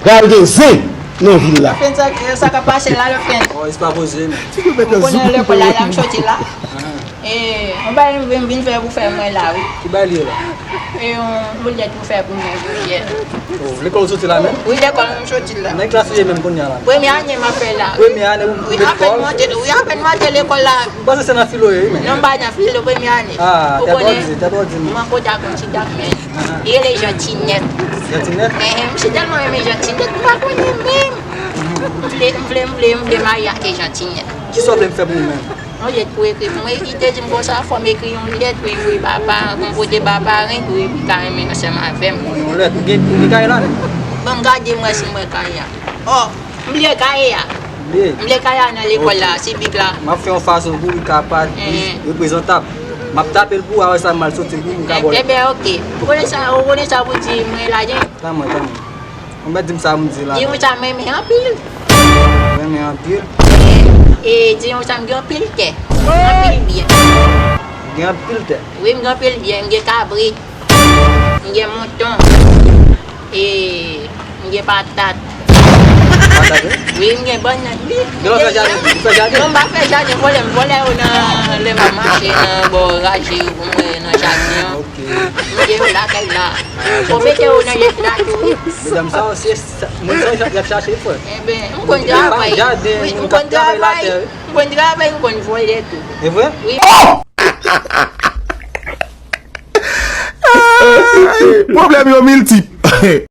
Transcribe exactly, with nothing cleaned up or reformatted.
Pral gen zen nan vil la. Fenn sa, sa k ap pase la, le fenn. Oh, it's pas possible. Ti pou mete Ou konnen zouk lekòl la, la m soti la. E, yon bagay m vin, vin fè pou fè mwen la, wi. Ki bagay li ye la? E, yon boulèt pou fè pou mwen, boulèt. Oh, lekòl ou soti la menm? Wi, lekòl m soti la. Nan klas ou ye menm kounye a la? Premye ane m ap fè la. Premye ane ou Wi, met apèn kòl? m antre, wi, apèn m antre lekòl la. M panse se nan filo ye, wi, men. Non, m pa nan filo premye ane. Ah, Ou tèt konnen, òdi, tèt òdi. mwen kontak yon ti dam, men. Li rele Jeantinette. Jeantinette? Eh, eh, m si tèlman renmen Jeantinette, m pa konnen menm. M vle, m vle, m vle, m vle marye ak Jeantinette. Kisa w vle m fè pou ou menm? Yon lèt pou ekri pou mwen, li te di m konsa, fò m ekri yon lèt pou li voye papa, pou m pote ba paran, pou li ka renmen ansanm avè m. Yon lèt, ou gen, ou gen kaye la menm? Ban m gade m wè si m wè kaye a. Oh, m bliye kaye a. Bliye. M bliye kaye a nan lekòl la, si bik la. M ap fè yon fason pou ou ka pa Eh. reprezantab. M ap tape l pou ou, apre sa m al soti l pou ou, m ka ba w. Eben, ok. Ou konnen sa, ou konnen sa pou di mwen la, jen. Tanmen, tanmen. Ou mèt di m sa pou m di la. Di yon sa mwen renmen anpil. Renmen anpil. E di yon sa m gen anpil tè. Anpil byen. Gen anpil tè. Wi, m gen anpil byen. M gen kabrit. M gen mouton. E m gen patat. Patat, wi. Wi, m gen bannann, wi. Gen lè w fè jaden, ou fè jaden? Non, m pa fè jaden, vòlè, m vòlè yo nan, lè m ap mache nan bò raje yo pou m wè nan jaden an. Ok. M gen yo lakay la. Fò mete yo nan lèt la tou, wi. Medam sa yo, se sa, moun sa yo y ap chache, frè. Eben, m konn travay. Jaden, Wi, moun m k ap konn travay travay. latè, wi. M konn travay, m konn vòlè tou. E vre? Wi. Pwoblèm yo miltip.